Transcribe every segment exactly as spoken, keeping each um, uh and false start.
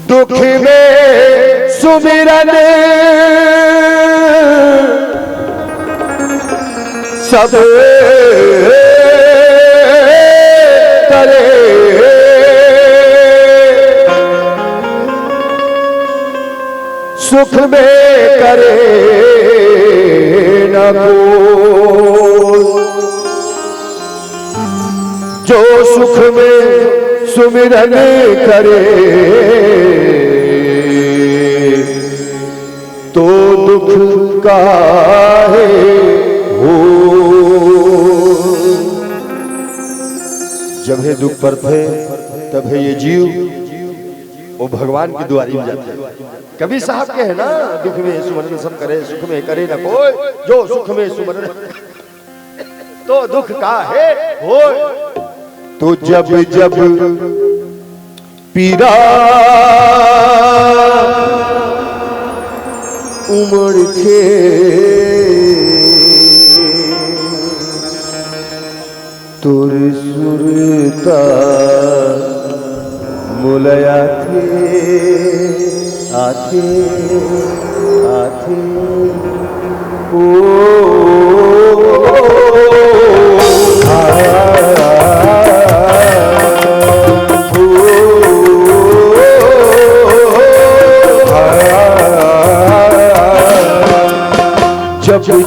दुख में सुमिरन सब करे, सुख में करे न कोई। जो सुख में सुमिरन करे, तो दुख काहे हो। जब हे दुख परथे, तब हे ये जीव वो भगवान के दुआरी में जाथे। कबीर साहब के हे ना, दुख में सुमरन सब करे, सुख में करे न कोई, जो सुख में सुमरन तो दुख काहे होय। तो जब जब पीरा उमड़थे, तोर सुरता मोला आथे, आथे, आथे। ओ, आ, ओ, आ, जब जब,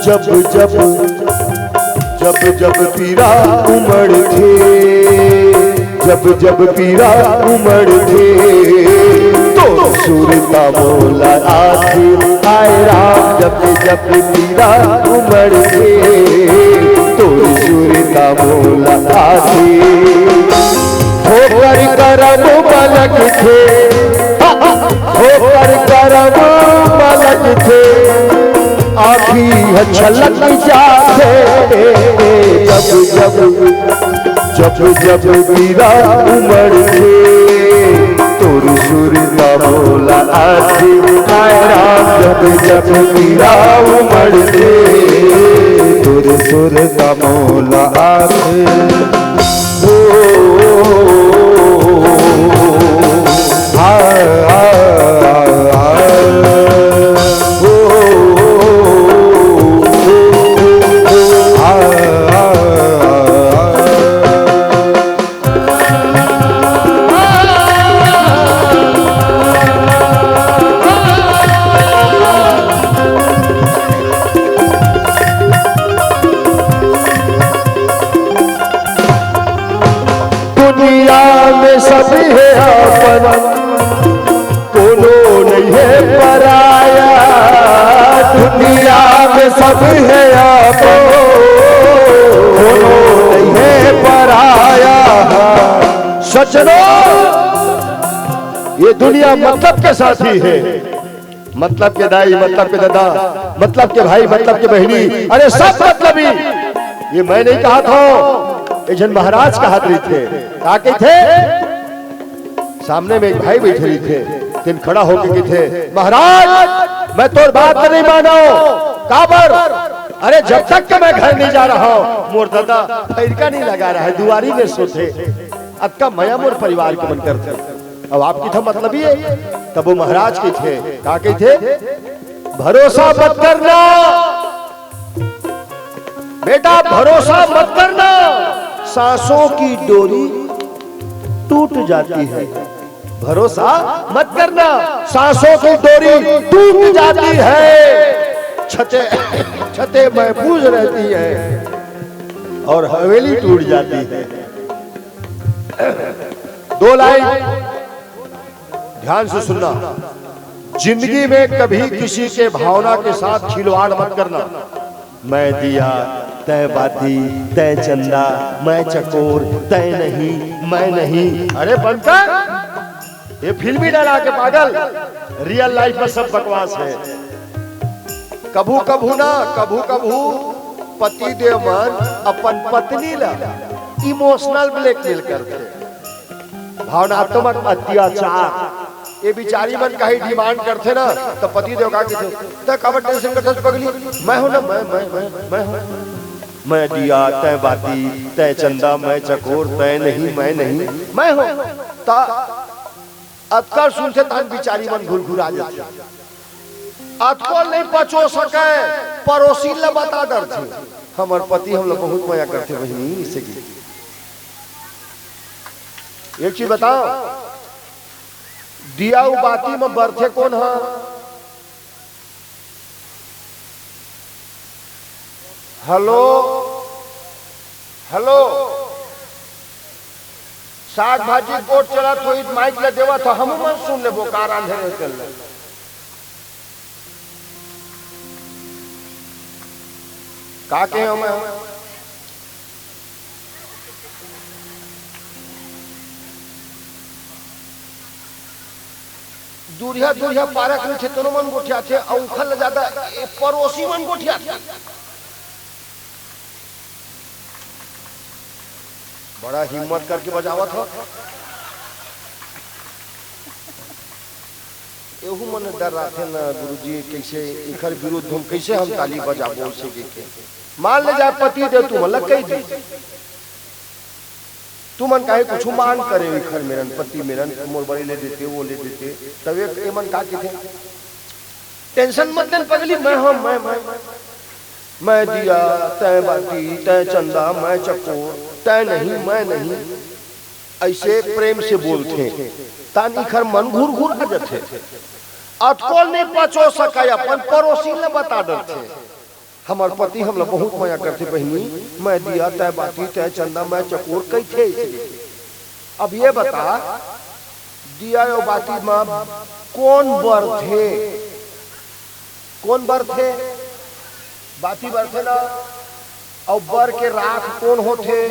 जब जब, जब जब पीरा उमड़थे, जब जब पीरा उमड़थे, तो सुरता मोला आथे, आय राम। जब जब पीरा उमड़थे, तो सुरता मोला आथे। होकर करम बलक थे, होकर करम बलक थे, आँखी ह छलक जाथे। जब जब, जब जब पीरा उमड़थे, तोर सुरता मोला आथे, आय राम। जब जब पीरा उमड़थे, तोर सुरता मोला आथे। दुनिया में सब हे अपन, कोनो नहीं हे पराया। दुनिया में सब हे अपन, कोनो नहीं हे पराया। सज्जनों, ये दुनिया मतलब के साथी हे। मतलब के दाई, मतलब के दादा, मतलब के भाई, मतलब के बहिनी, अरे सब मतलबी। ये मैं नहीं कहत हँव, एक झन महाराज कहत रहिथे। का कहिथे? सामने में एक भाई बइठे रहिथे, तेन खड़ा होके कहिथे, "महाराज, मैं तोर बात नहीं मानँव।" "काबर?" "अरे, जब तक के मैं घर नहीं जा रहा हँव, मोर ददा फइरका नहीं लगा रहा हे, दुआरी में सोथे। अतका मया मोर परिवार के मन करथे।" अब आप कहिथव मतलबी हे, तब वो महाराज कहिथे, का कहिथे? "भरोसा मत करना बेटा, भरोसा मत करना, सांसों की डोरी टूट जाती है।" भरोसा मत करना, सांसों की डोरी टूट जाती है। छते, छते महफूज रहती है और हवेली टूट जाती है। दो लाइन ध्यान से सुनना, जिंदगी में कभी किसी के भावना के साथ खिलवाड़ मत करना। मैं दिया, तय बाती, तय चंदा, मैं चकोर, तय नहीं, मैं नहीं। अरे बंद कर, ये फिल्मी डायलॉग हे पागल, रियल लाइफ में सब बकवास हे। कभू कभू ना, कभू कभू पति देव मन अपन पत्नी ला इमोशनल ब्लैकमेल करथे। भावनात्मक अत्याचार। ये बिचारी मन कहीं डिमांड करथे ना, त पति देव का कहिथे, "तैं काबर टेंशन करथस पगली? मैं हँव ना, मैं, मैं, मैं, मैं हँव। मैं दिया, तैं बाती, तैं चंदा, मैं चकोर, तैं नहीं, मैं नहीं, मैं हँव।" त अतका सुनथे तहन बिचारी मन घुरघुरा जाथे। अतको नहीं पचो सके, पड़ोसी ल बता डरथे। हमर पति हमला बहुत मया करथे बहिनी, इसे की। एक चीज बताओ, दिया अउ बाती म बरथे कोन ह? हेलो, हेलो, साग भाजी गोठ चलत होही, माइक ल देवत हो, हमू मन सुन लेबो, का रांधे रहे तेल ल। का कहे हो मैं? दूरिहा दूरिहा पारक रहिथे, तेनो मन गोठियाथे, अउ उखर ले जादा ए पड़ोसी मन गोठियाथे। बड़ा हिम्मत करके बजावत हो। एहू मन डर रहिथे न गुरुजी, कैसे इखर विरुद्ध हम, कैसे हम ताली बजाबो, ऐसे कहिके। मान ले जाए पति देव तुमन ल कहि दी, तुमन काहे कुछु मांग करे हो, इखर मेरन, पति मेरन, मोर बर ए ले देते, वो ले देते, तब एक एमन का कहिथे, टेंशन मत लेन पगली, मैं हूं, मैं, मैं, मैं दिया, तैं बाती, तैं चंदा, मैं चकोर, तैं नहीं, मैं नहीं, ऐसे प्रेम से बोलथे। तहन इखर मन घुरघुरा जथे। अतको नहीं पचो सके, अपन पड़ोसी ल बता डरथे। हमर पति हमला बहुत मया करथे बहिनी, मैं दिया, तैं बाती, तैं चंदा, मैं चकोर कहिथे। अब ये बता, दिया अउ बाती म कोन बरथे? कोन बरथे? बाती बरथे ना। अउ बर के राख कोन होथे?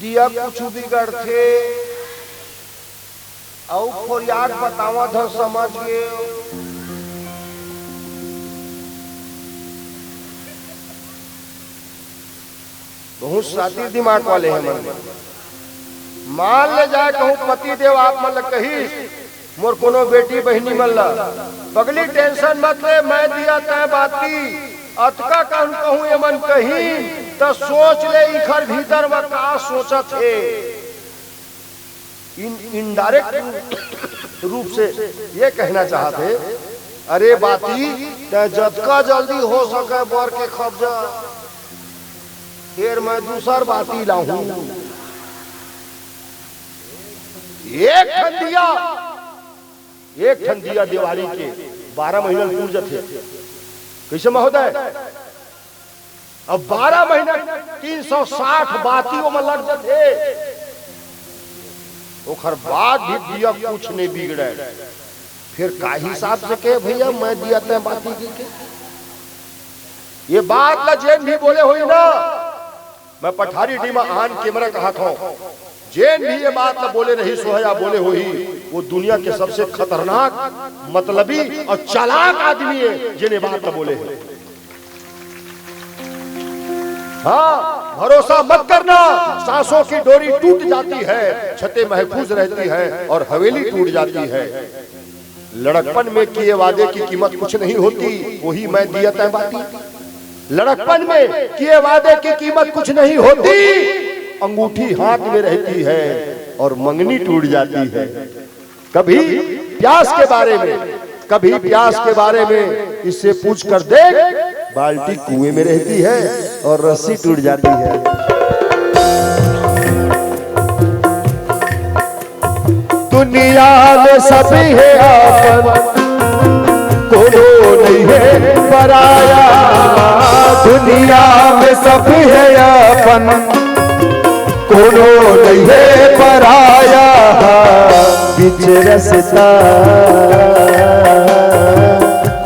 दिया कुछु बिगड़थे। अउ फोरियाक बतावत हव, समझ गेव। बहुत सातिर दिमाग वाले हे मन। मान ले जाए कहूं पति देव आप मन ल कहिस, मोर कोनो बेटी बहिनी मन ल, पगली टेंशन मत ले, मैं दिया तैं बाती, अतका कहूं, कहूं ये मन कहिन, त सोच ले इखर भीतर म का सोचत हे। इन इनडायरेक्ट रूप से ये कहना चाहत हे, अरे बाती, तैं जतका जल्दी हो सके बर के खप जा, फेर मैं दूसर बाती लाहूं। एक ठन दिया, एक ठन दिया देवारी के बारह महीना ल टूट जथे। कैसे महोदय? अब बारह महीना तीन सौ साठ बाती ओमा लग जथे, ओखर बाद भी दिया कुछ नहीं बिगड़े। फिर का हिसाब से कहे भैया, मैं दिया तैं बाती कहिके? ये बात ला जेन भी बोले होही ना, मैं पठारी डी म on camera कहत हंव, जेन भी ये बात ला बोले रहिस होही या बोले होही, वो दुनिया के सबसे खतरनाक, मतलबी अउ चालाक आदमी हे, जेन ये बात ला बोले हे। हाँ, भरोसा मत करना, सांसों की डोरी टूट जाती है, छतें महफूज रहती हैं और हवेली टूट जाती है। लड़कपन में किए वादे की कीमत कुछ नहीं होती, वही मैं दिया तैं बाती। लड़कपन में किए वादे की कीमत कुछ नहीं होती, अंगूठी हाथ में रहती है और मंगनी टूट जाती है। कभी प्यास के बारे में, कभी प्यास के बारे में इससे पूछ कर देख, बाल्टी कुएं में रहती है और रस्सी टूट जाती है। दुनिया में सब हे आपन, कोनो नहीं हे पराया। दुनिया में सब हे आपन, कोनो नहीं हे पराया। बीच रस्ता,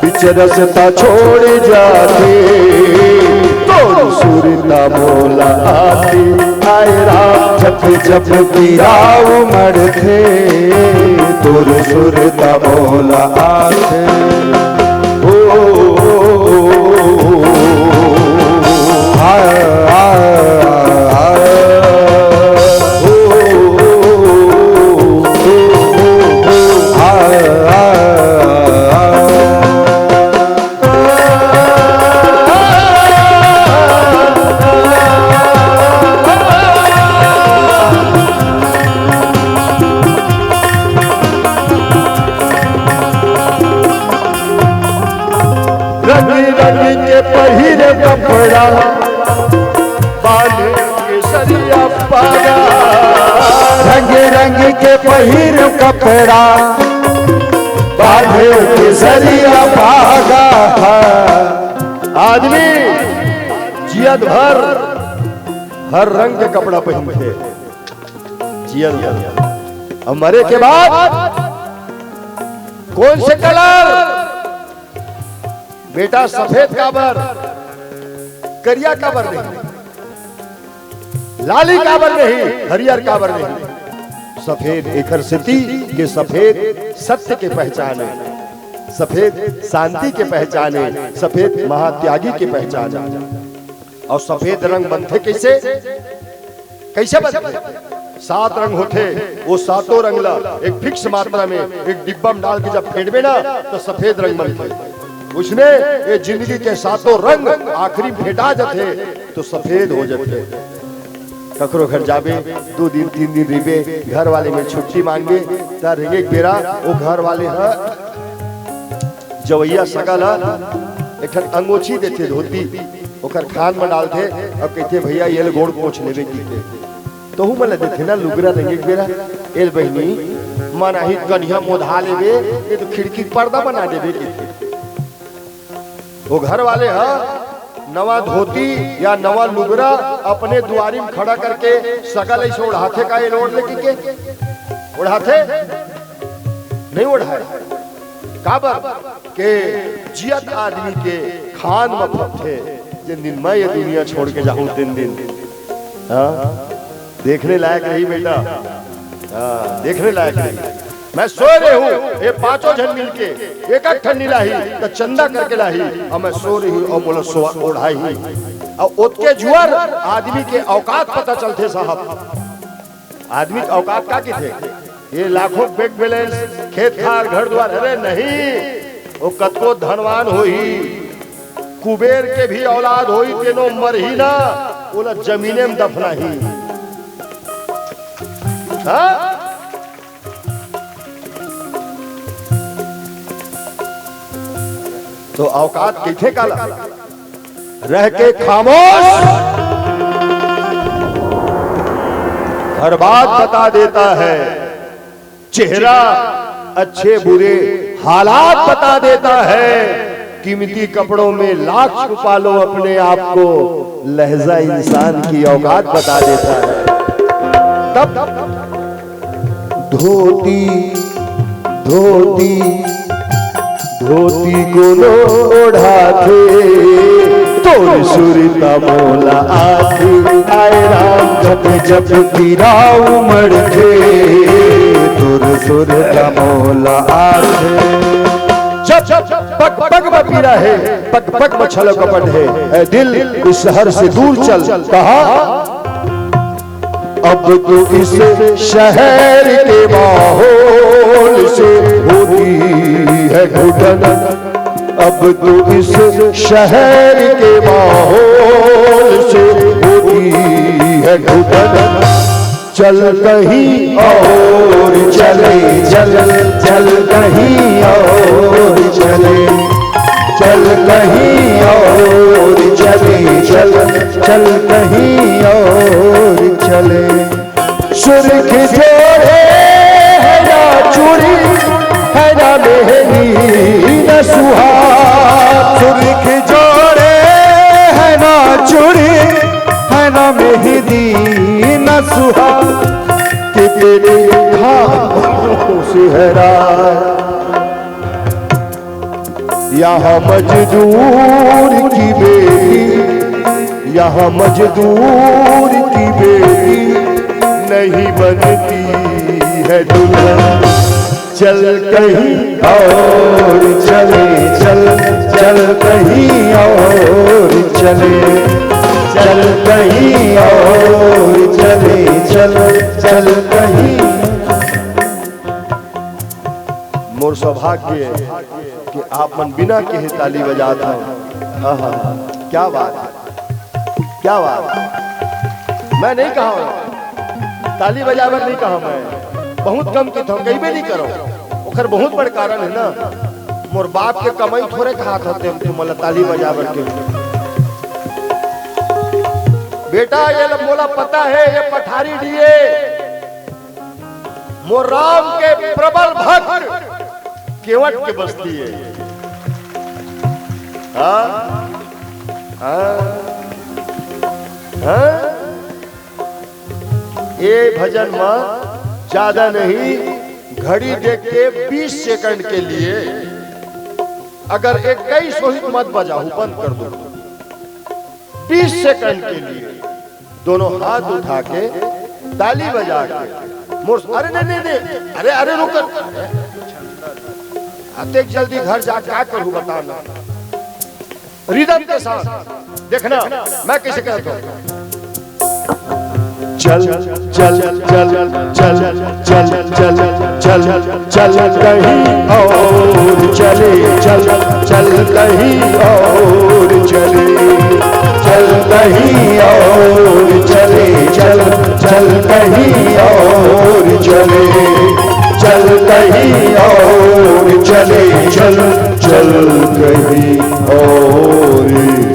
बीच रस्ता छोड़ जाथे, तोर सुरता मोला आथे। आए राम, जब जब गिराव मरथे, तोर सुरता मोला आथे। ओ, ओ, ओ, ओ, ओ, आ, आ, आ, ओ, ओ, ओ, ओ, आ, आ, आ, आ। बांधे केसरिया पागा। रंग रंग के पहिर कपड़ा, बांधे केसरिया पागा। आदमी जियत भर हर रंग के कपड़ा पहिनथे, जियत भर। अब मरे के बाद कौन से कलर? बेटा, सफेद काबर, करिया काबर नहीं, लाली काबर नहीं, हरियर काबर नहीं? सफेद एकर सेती के सफेद सत्य के पहचान है, सफेद शांति के पहचान है, सफेद महात्यागी के पहचान है। और सफेद रंग बनथे कैसे? कैसे बनथे? सात रंग होथे, वो सातों रंग ला एक फिक्स मात्रा में एक डिब्बा में डाल के जब फेंटबे ना, तो सफेद रंग बनथे। उसने ये जिंदगी के सातों रंग आखिरी में फेंटा जाथे, तो सफेद हो जाथे। ककरो घर जाबे, दू दिन, तीन दिन रहिबे, घर वाले में छुट्टी मांगबे, त रेंगे के बेरा वो घर वाले ह जवैया सगा ला एक ठन अंगोछी देथे, धोती, ओकर खान म डालथे, अउ कहिथे, "भैया, ये ले गोड़ पोंछ लेबे," कहिथे। तहू मन ल देथे ना लुगरा रेंगे के बेरा, "ए ले बहिनी, मन आही त कनिहा मोधा लेबे, नहीं तो खिड़की के पर्दा बना देबे," कहिथे। वो घर वाले ह नवा धोती या नवा लुगरा अपने दुआरी में खड़ा करके सगा ल अइसे ओढ़ाथे का, ये ले ओढ़ ले कहिके? ओढ़ाथे? नहीं ओढ़ाय। काबर के जियत आदमी के खान म फपथे, जेन दिन मैं ये दुनिया छोड़ के जाहूं, तेन दिन। हाँ? देखने लायक रही बेटा, हाँ, देखने लायक रही। मैं सोए रहे हूँ, ये पांचों झन मिलके एक एक ठन नी लाही, त चंदा करके लाही, अउ मैं सो रही हूँ, अउ मोला सोवा ओढ़ाही। अउ ओतके जुअर आदमी के औकात पता चलथे साहब। आदमी के औकात का किथे? ये लाखों बैंक बैलेंस, खेत खार, घर द्वार, अरे नहीं, वो कतको धनवान होही, कुबेर के भी औलाद होही, तेनो मरही ना, ओला जमीने में दफनाही। हाँ? तो औकात किथे काला? रह के खामोश, हर बात बता देता है। चेहरा अच्छे बुरे हालात बता देता है। कीमती कपड़ों में लाख छुपा लो अपने आप को, लहजा इंसान की औकात बता देता है। तब धोती, धोती, धोती कोनो ओढ़ाथे, तोर सुरता मोला आथे। आय राम, जब जब पीरा उमड़थे, तोर सुरता मोला आथे। जब जब पग पग में पीरा हे, पग पग में छल कपट हे, ए दिल, इस शहर से दूर चल। कहा? अब तो इस शहर के माहौल से होती है घुटन, अब तो इस शहर के माहौल से होती है घुटन। चल कहीं और चले, चल, चल कहीं और चले, चल कहीं और चले, चल, चल कहीं और चले। सुर्ख जोड़े है ना चूड़ी, है ना मेहंदी ना सुहाग। सुर्ख जोड़े है ना चूड़ी, है ना मेहंदी ना सुहाग। कि तेरे खामोश है राज। यहाँ मजदूर की बेटी, यहाँ मजदूर की बेटी नहीं बनती है दुल्हन। चल कहीं और चले, चल, चल कहीं और चले, चल कहीं और चले, चल, चल कहीं। मोर सौभाग्य कि आप मन बिना कहे ताली बजात हव। आहा, क्या बात है, क्या बात है। मैं नहीं कहा हूँ, ताली बजाए बर नहीं कहा, मैं बहुत कम किथों, कहिबे नहीं करो। ओकर बहुत बड़ कारण है ना, मोर बाप के कमाई थोरे खात होते हम तुम ताली बजा बर के। बेटा, ये ल-, मोला पता हे, ये पठारी डीह ए, मोर राम के प्रबल भक्त केवट के बस्ती ए। हाँ? हाँ? हाँ? ए भजन म ज्यादा नहीं, घड़ी देख के बीस सेकंड के लिए अगर इक्कीस होही त मत बजाहू, बंद कर दो। बीस सेकंड के लिए दोनों हाथ उठा के, ताली बजा के, मोर, अरे नहीं, नहीं, नहीं, अरे, अरे, रुक, अतेक जल्दी घर जा का करहू, बता ना। रिदम के साथ देखना, मैं कैसे कहता हूँ। चल, चल, चल, चल, चल, चल, चल, चल कहीं और चले, चल, चल कहीं और चले, चल कहीं और चले, चल, चल कहीं और चले, चल कहीं और चले, चल, चल कहीं और